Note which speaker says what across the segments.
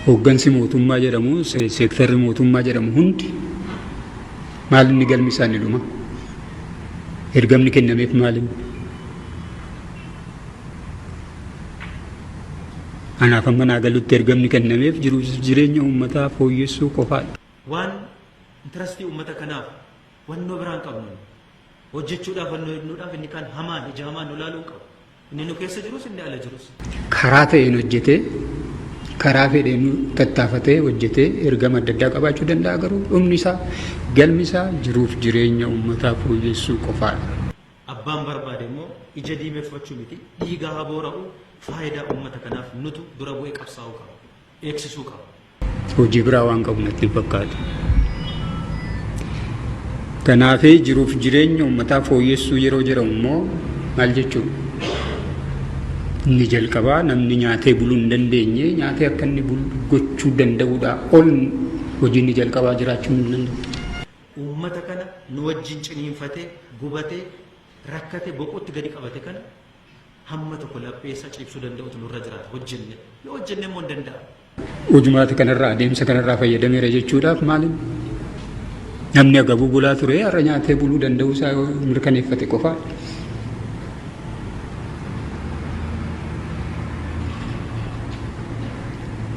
Speaker 1: Hooggansi mootummaa jedhamu, seektarri mootummaa jedhamu hundi maal inni galmi isaa inni dhuma? Ergamni kennameef maal inni? Anaaf amma naa galutti ergamni kennameef jiruuf jireenya uummataa fooyyessuu qofaadha.
Speaker 2: Waan intarastii uummata kanaaf wannoo biraan qabnu hojjechuudhaaf wannoo jennuudhaaf inni kaan hamaan ija hamaan nu laaluu hin qabu. Inni nu keessa jirus inni ala jirus.
Speaker 1: Karaa ta'een hojjetee karaa fedheen tattaafatee hojjetee ergama adda addaa qabaachuu danda'a garuu dhumni isaa galmi isaa jiruuf jireenya uummataa fooyyessuu qofaadha.
Speaker 2: Abbaan barbaade immoo ija diimeffachuu miti dhiiga haa boora'u faayidaa uummata kanaaf nutu dura bu'ee qabsaa'uu qaba. Eegsisuu qaba.
Speaker 1: Hojii biraa waan qabu natti hin fakkaatu. Kanaaf jiruuf jireenya uummataa fooyyessuu yeroo jedhamu immoo maal jechuudha? Inni jalqabaa namni nyaatee buluu hin dandeenye nyaatee akka inni bulu gochuu danda'uudhaa ol hojii inni jalqabaa jiraachuu hin danda'u.
Speaker 2: Uummata kana nu wajjin ciniinfatee, gubatee, rakkate, boquutti gadi qabate kana hamma tokko laphee isaa ciibsuu danda'utu nurra jiraata hojjenne. Yoo hojjenne immoo hin danda'amu.
Speaker 1: Hojumaata kanarraa adeemsa kanarraa fayyadameera jechuudhaaf maali? Namni agabuu bulaa ture har'a nyaatee buluu danda'uu isaa yoo mirkaneeffate qofaa.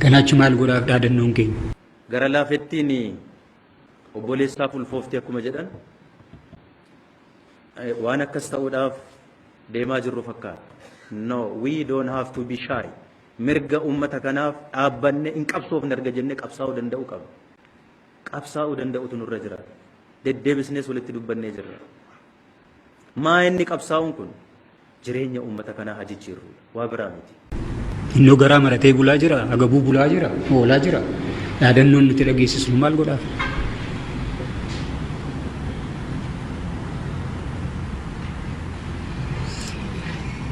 Speaker 1: Kanaachi maal godhaaf dhaadannoon keenya?
Speaker 2: Gara laafettiin obboleessaaf ulfoofti akkuma jedhan waan akkas ta'uudhaaf deemaa jirru fakkaata. No, we don't have to be shy. Mirga uummata kanaaf dhaabbanne hin qabsoofne erga jennee qabsaa'uu danda'uu qabna. Qabsaa'uu danda'utu nurra jira. Deddeebisnees walitti dubbannee jirra. Maa inni qabsaa'uun kun jireenya uummata kanaa haa jijjiirruudha. Waa biraa miti.
Speaker 1: Innoo garaa maratee bulaa jira, agabuu bulaa jira, oolaa jira. Dhaadannoon nuti dhageessisnu maal godhaaf?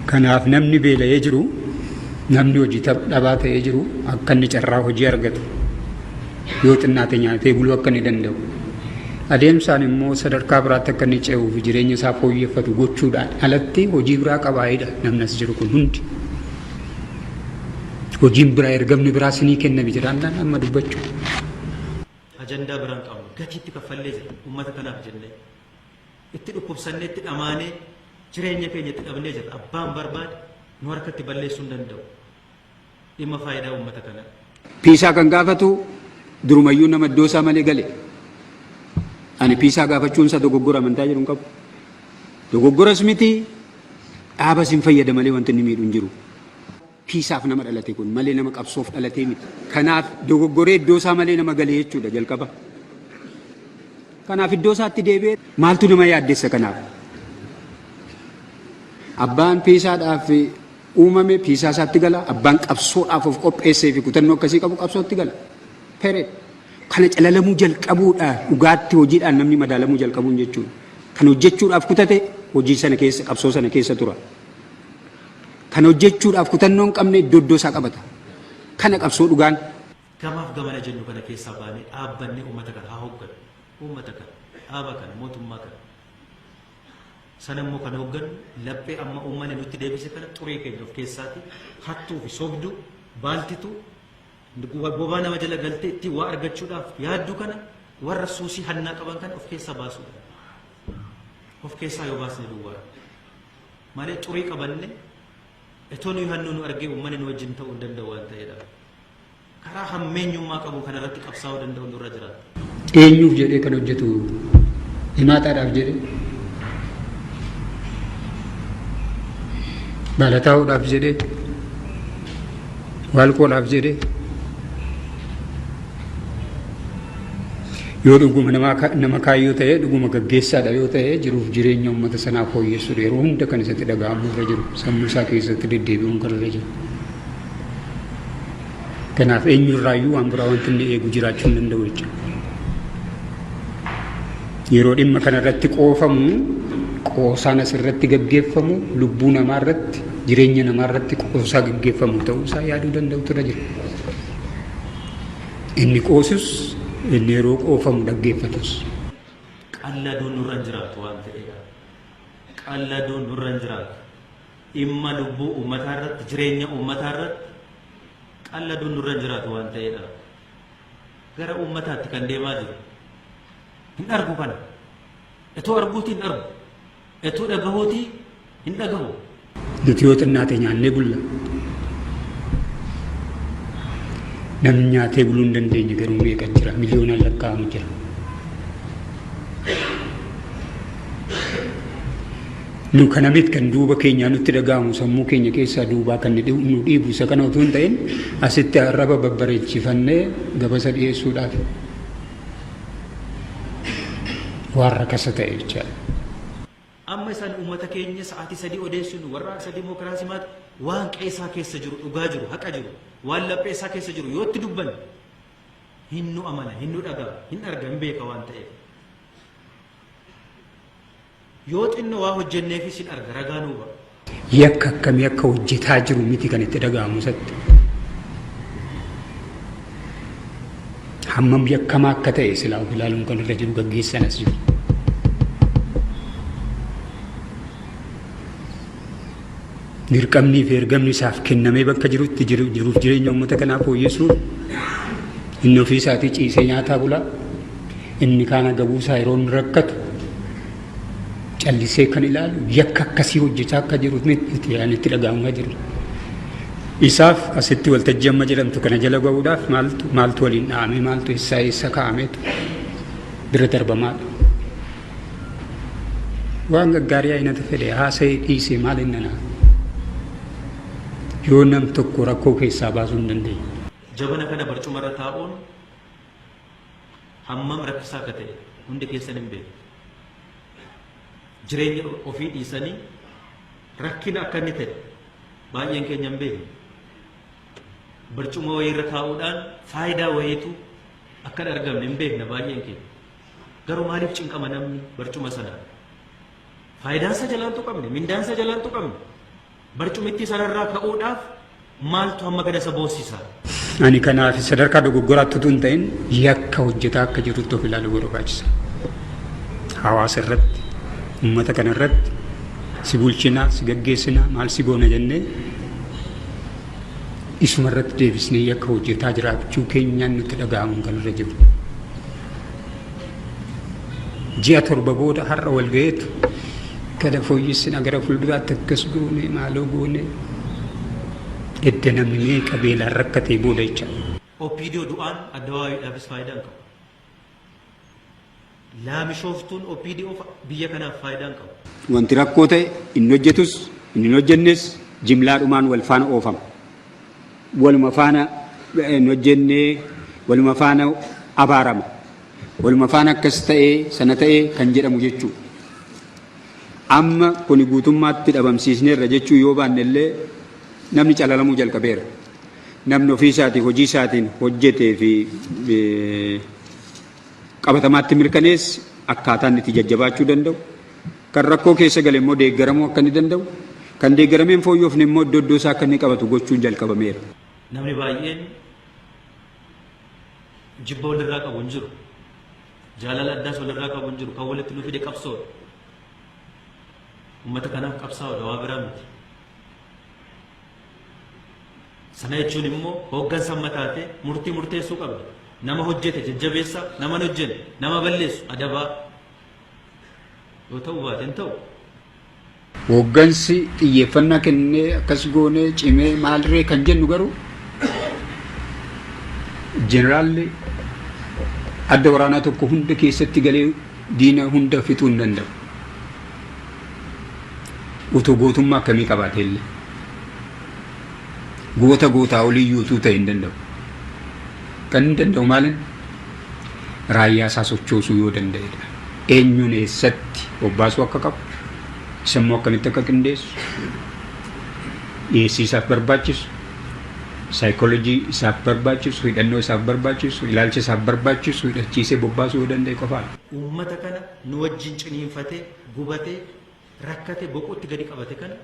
Speaker 1: Kanaaf namni beela'ee jiru, namni hojii dhabaa ta'ee jiru akka inni carraa hojii argatu yoo xinnaate nyaatee buluu akka inni danda'u. Adeemsaan immoo sadarkaa biraatti akka inni ce'uu fi jireenya isaa fooyyeffatu gochuudhaan alatti hojii biraa qabaayidha namni as jiru kun hundi. Hojiin biraa ergamni biraa sinii kenname jiraannaan amma dubbachuu.
Speaker 2: Ajandaa biraan qabnu gatiitti kaffallee jira uummata kanaaf jennee. Itti dhukkubsannee itti dhamaanee jireenya keenya itti dhabnee jirra. Abbaan barbaade nu harkatti balleessuu hin danda'u. Dhimma faayidaa uummata kanaa.
Speaker 1: Piisaa kan gaafatu durumayyuu nama iddoo isaa malee gale. Ani piisaa gaafachuun isaa dogoggora amantaa jedhu hin qabu. Dogoggoras miti dhaabas hin fayyada malee wanti inni miidhu hin jiru. Piisaaf nama dhalate kun malee nama qabsoof dhalatee miti. Kanaaf dogoggoree iddoo isaa malee nama gale jechuudha jalqaba. Kanaaf iddoo isaatti deebi'ee maaltu nama yaaddessa kanaaf? Abbaan piisaadhaaf uumame piisaa isaatti gala, abbaan qabsoodhaaf of qopheessee fi kutannoo akkasii qabu qabsootti gala. Period. Kana calalamuu jalqabuudha dhugaatti hojiidhaan namni madaalamuu jalqabuun jechuudha. Kan hojjechuudhaaf kutate hojii sana keessa qabsoo sana keessa tura. Kan hojjechuudhaaf kutannoo hin qabne iddoo iddoo isaa qabata. Kana qabsoo dhugaan.
Speaker 2: Gamaaf gamana jennu kana keessaa baanee dhaabbannee uummata kana haa hooggannu. Uummata kana, dhaaba kana, mootummaa kana. Sana immoo kan hooggannu laphee amma uummanni nutti deebise kana xurii keenya of keessaati hattuu fi sobduu baaltituu bobaa nama jala galtee ittiin waa argachuudhaaf yaaddu kana warra suusii hannaa qaban kana of keessaa baasuudha. Of keessaa yoo baasne duwwaa. Malee xurii qabanne itoo nuyi hannuu nu argee uummanni nu wajjin ta'uu hin danda'u waan ta'eedha. Karaa hammeenyummaa qabu kana irratti qabsaa'uu danda'u nurra jiraata.
Speaker 1: Eenyuuf jedhee kan hojjetu himaataadhaaf jedhee baalataa'uudhaaf jedhee waalqoodhaaf jedhee yoo dhuguma nama kaayyoo ta'e dhuguma gaggeessaadha yoo ta'e jiruuf jireenya uummata sanaa fooyyessuudha yeroo hunda kan isatti dhaga'amu irra jiru sammuu isaa keessatti deddeebi'uun kan irra jiru. Kanaaf eenyurraayyuu waan biraa wanti inni eegu jiraachuu hin danda'u jechuudha. Yeroo dhimma kanarratti qoofamu qoosaan asirratti gaggeeffamu lubbuu namaa irratti jireenya namaa irratti qoosaa gaggeeffamu ta'uu isaa yaaduu danda'utu irra jira. Inni qoosus inni yeroo qoofamu dhaggeeffatus.
Speaker 2: Qalladuun nurra hin jiraatu waan ta'eedha. Qalladuun nurra hin jiraatu. Dhimma lubbuu uummataa irratti, jireenya uummataa irratti Qalladuun nurra hin jiraatu waan ta'eedha. Gara uummataatti kan deemaa jiru. Hin argu kana. Etoo arguutii hin argu. Etoo dhagahuutii hin dhagahu.
Speaker 1: Nuti yoo xinnaate nyaannee bulla. Namni nyaatee buluu hin dandeenye garuu meeqa jira? Miliyoonaan lakkaa'amu jira. Nu kana miti kan duuba keenyaa nutti dhaga'amu, sammuu keenya keessaa duubaa kan nu dhiibu isa kana utuu hin ta'in, asitti arraba babbareechifannee gabasa dhiyeessuudhaaf waan rakasa ta'e jechaadha.
Speaker 2: Amma isaan uummata keenya sa'aatii 3 odeessinu warraaqsa dimookiraasii maati waan qeesaa keessa jiru, dhugaa jiru, haqa jiru, waan lapheessaa keessa jiru yoo itti dubbanne hin nu amana, hin nu dhaga'a, hin arga, hin beeka waan ta'eef. Yoo xinnoo waa hojjenneefis hin arga, ragaa nuu ba'a.
Speaker 1: Yakka akkamii akka hojjetaa jiru miti kan itti dhaga'amu isatti. Hammam yakkamaa akka ta'e silaa of ilaaluun kan irra jiru gaggeessaan as jiru. Dirqamnii fi ergamni isaaf kennamee bakka jirutti jiruuf jireenya uummata kanaa fooyyessuuf inni ofii isaatii ciisee nyaataa bulaa, inni kaan agabuusaa yeroo inni rakkatu callisee kan ilaalu yakka akkasii hojjechaa akka jiru itti itti dhaga'amaa jiru. Isaaf asitti waltajjii amma jedhamtu kana jala ga'uudhaaf maaltu maaltu waliin dha'amee, maaltu eessaa eessa kaa'ameetu bira darbamaadha. Waan gaggaarii aynata fedhe haasa'ee dhiisee maal inni naa? Yoo nam tokko rakkoo keessaa baasuu hin dandeenye.
Speaker 2: Jabana kana barcumarra taa'uun hammam rakkisaa akka ta'e hundi keessan hin beektu. Jireenya ofii dhiisanii rakkina akka inni ta'e baay'een keenya hin beeknu. Barcuma wayiirra taa'uudhaan faayidaa wayiitu akka hin argamne hin beekna baay'een keenya. Garuu maaliif cinqama namni barcuma sanaan? Faayidaansa jalaan tuqamne, mindaansa jalaan tuqamne. Barcumittii sanarraa ka'uudhaaf maaltu hamma kana isa boossisa?
Speaker 1: Ani kanaaf sadarkaa dogoggoraatti utuu hin ta'in yakka hojjetaa akka jirutti of ilaaluu barbaachisa. Hawaasa irratti, uummata kana irratti si bulchinaa, si gaggeessinaa, maal si goona jennee isuma irratti deebisnee yakka hojjetaa jiraachuu keenyaan nutti dhaga'amuun kan irra jiru. Ji'a 7 booda har'a wal ga'eetu kana fooyyessina, gara fuulduraatti akkas goone, maaloo goone, edda namni meeqa beelaan rakkatee booda jecha.
Speaker 2: OPDO du'aan addawaawiidhaafis faayidaa hin qabu. Laamishooftuun OPDO biyya kanaaf faayidaa hin qabu.
Speaker 1: Wanti rakkoo ta'e inni hojjetus inni hin hojjennes jimlaadhumaan wal faana oofama. Waluma faana hin hojjennee waluma faana abaarama. Waluma faana akkas ta'ee sana ta'ee kan jedhamu jechuudha. Amma kuni guutummaatti dhabamsiisneerra jechuu yoo baanne illee namni calalamuu jalqabeera. Namni ofii isaatii hojii isaatiin hojjetee fi qabatamaatti mirkaneesse akkaataa inni itti jajjabaachuu danda'u, kan rakkoo keessa gale immoo deeggaramuu akka inni danda'u, kan deeggaramee hin fooyyofne immoo iddoo iddoo isaa akka inni qabatu gochuun jalqabameera.
Speaker 2: Namni baay'een jibba walirraa qabu hin jiru. Jaalala addaas walirraa qabu hin jiru. Kan walitti nu fide qabsoodha. Uummata kanaaf qabsaa'uudha, waa biraa miti. Sana jechuun immoo hooggansa amma taate murtii murteessuu qabda. Nama hojjete jajjabeessaa, nama hin hojjenne, nama balleessu adabaa. Yoo ta'uu baate hin ta'u.
Speaker 1: Hooggansi xiyyeeffannaa kennee akkas goonee cimee maalirree kan jennu garuu jeneraalli adda waraanaa tokko hunda keessatti galee diina hunda fixuu hin danda'u. Utuu gootummaa akkamii qabaate illee. Goota gootaa oliyyuu utuu ta'e hin danda'u. Kan hin danda'u maalin? Raayyaa isaa sochoosuu yoo danda'edha. Eenyuun eessatti bobbaasuu akka qabu, isa immoo akkamitti akka qindeessu, dhiyeessii isaaf barbaachisu, saayikoolojii isaaf barbaachisu, hidhannoo isaaf barbaachisu, ilaalcha isaaf barbaachisu hidhachiisee bobbaasuu yoo danda'e qofaadha.
Speaker 2: Uummata kana nu wajjin ciniinfatee, gubatee, rakkate, boquutti gadi qabate kana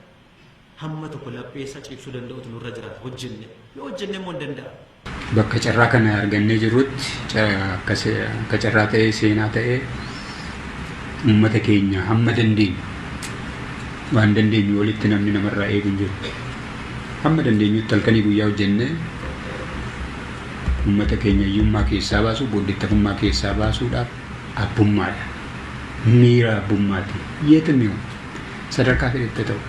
Speaker 2: hamma tokko lapheesaa ciibsuu danda'utu nurra jiraata hojjenne. Yoo hojjenne immoo hin danda'a.
Speaker 1: Bakka carraa kana argannee jirrutti akka carraa ta'ee seenaa ta'ee uummata keenya hamma dandeenyu waan dandeenyu olitti namni namarraa eegu hin jiru. Hamma dandeenyutti halkanii guyyaa hojjennee Uummata keenya hiyyummaa keessaa baasuu, booddettafummaa keessaa baasuudhaaf abbummaadha. Miira abbummaatiin yeetim ይሁን sadarkaa fedhetti ta'u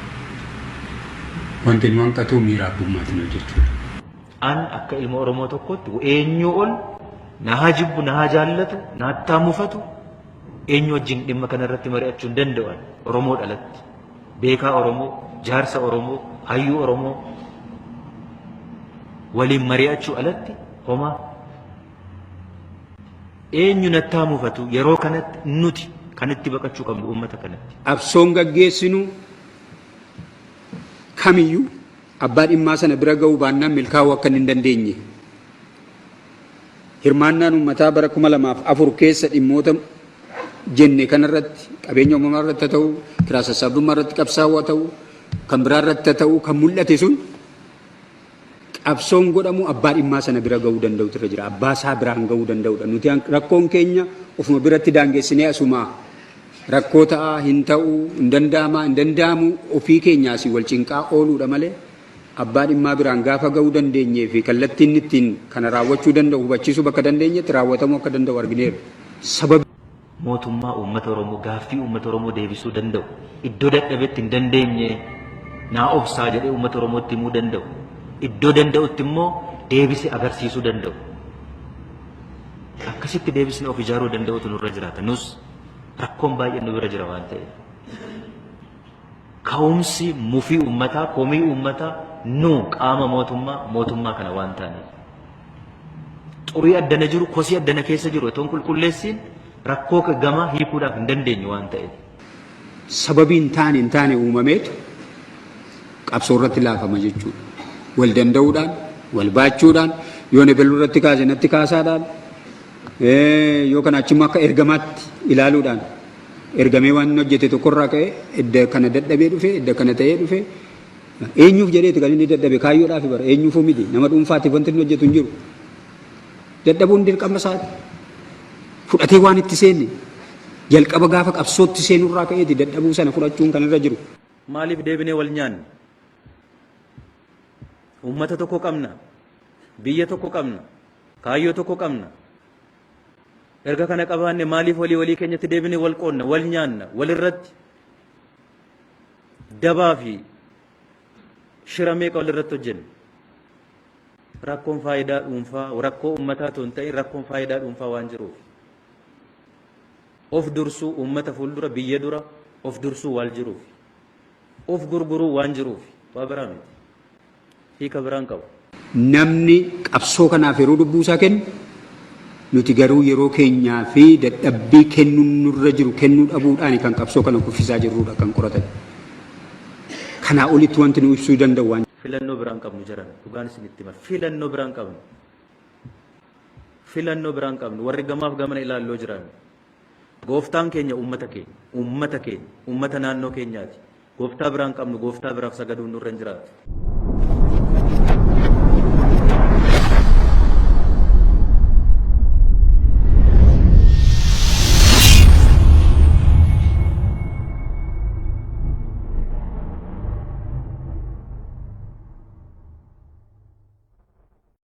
Speaker 1: wanti nu hanqatu miira abbummaatiin hojjechuudha.
Speaker 2: An akka ilma Oromoo tokkotti eenyu ol na haa jibbu, na haa jaallatu, na hattaa mufatu, eenyu wajjin dhimma kanarratti mari'achuu hin danda'an. Oromoo dhalatti. Beekaa Oromoo, jaarsa Oromoo, hayyuu Oromoo waliin mari'achuu alatti homaa. Eenyu nattaa mufatu, yeroo kanatti nuti kan itti baqachuu qabnu uummata kanatti.
Speaker 1: Qabsoon gaggeessinu kamiyyuu abbaa dhimmaa sana bira ga'uu baannaan milkaa'uu akka hin dandeenye. Hirmaannaan uummataa bara 2004 keessa dhimmoota jenne kanarratti, qabeenya uumamaa irratti haa ta'u, kiraa sassaabdummaa irratti qabsaa'uu haa ta'u, kan biraa irratti haa ta'u, kan mul'ate sun qabsoon godhamu abbaa dhimmaa sana bira ga'uu danda'utu irra jira. Abbaa isaa biraan ga'uu danda'udha. Nuti rakkoon keenya ofuma biratti daangessinee asumaa rakkoo ta'aa hin ta'uu, hin danda'amaa, hin danda'amu, ofii keenyaas wal cinqaa ooluudha malee, abbaa dhimmaa biraan gaafa ga'uu dandeenyee fi kallattiin ittiin kana raawwachuu danda'u hubachiisuu bakka dandeenyetti raawwatamuu akka danda'u argineerra. Sababi
Speaker 2: Mootummaa uummata Oromoo, gaaffii uummata Oromoo deebisuu danda'u, iddoo dadhabetti hin dandeenye naa obsaa jedhee uummata Oromootti himuu danda'u, iddoo danda'utti immoo deebise agarsiisuu danda'u. Akkasitti deebisne of ijaaruu danda'utu nurra jiraata. Nus rakkoon baay'een nu bira jira waan ta'eef. Ka'umsi mufii uummataa, komii uummataa nu qaama mootummaa kana waan taaneef. Xurii addana jiru, kosii addana keessa jiru otoo hin qulqulleessiin rakkoo gamaa hiikuudhaaf hin dandeenyu waan ta'eef.
Speaker 1: Sababii hin taane uumameetu qabsoo irratti laafama jechuudha. Wal danda'uudhaan, wal baachuudhaan, yoo nebeluu irratti kaase natti kaasaadhaan, yoo kana achimmoo akka ergamaatti ilaaluudhaan, ergamee waan inni hojjete tokkorraa ka'ee edda kana dadhabee dhufe, edda kana ta'ee dhufe, eenyuuf jedheeti kan inni dadhabe? Kaayyoodhaaf bara, eenyuufuu miti, nama dhuunfaatiif wanti inni hojjetu hin jiru. Dadhabuun dirqama isaati. Fudhatee waan itti seenne, jalqaba gaafa qabsootti seenurraa ka'eeti dadhabuu sana fudhachuun kan irra jiru.
Speaker 2: Maaliif deebinee wal nyaanne? Uummata tokko qabna. Biyya tokko qabna. Kaayyoo tokko qabna. Erga kana qabaanne maaliif walii walii keenyatti deebinee wal qoodna, wal nyaanna, walirratti dabaa fi shira meeqa walirratti hojjenna? Rakkoon faayidaa dhuunfaa, rakkoo uummataa otoo hin ta'in rakkoon faayidaa dhuunfaa waan jiruuf. Of dursuu, uummata fuuldura, biyya dura of dursuu waan jiruuf. Of gurguruu waan jiruuf, waa biraa miti. Hiika biraan qabu.
Speaker 1: Namni qabsoo kanaaf yeroo lubbuu isaa kennu, nuti garuu yeroo keenyaa fi dadhabbii kennuun nurra jiru kennuu dhabuudhaan kan qabsoo kana kuffisaa jirrudha kan qoratan. Kanaa olitti wanti nu ibsuu danda'u waan
Speaker 2: Filannoo biraan qabnu jiran, dhugaan isinitti hima. Filannoo biraan qabnu. Filannoo biraan qabnu, warri gamaaf gamana ilaalloo jiran. Gooftaan keenya uummata keenya, uummata keenya, uummata naannoo keenyaati. Gooftaa biraan qabnu, gooftaa biraaf sagaduun nurra hin jiraatu.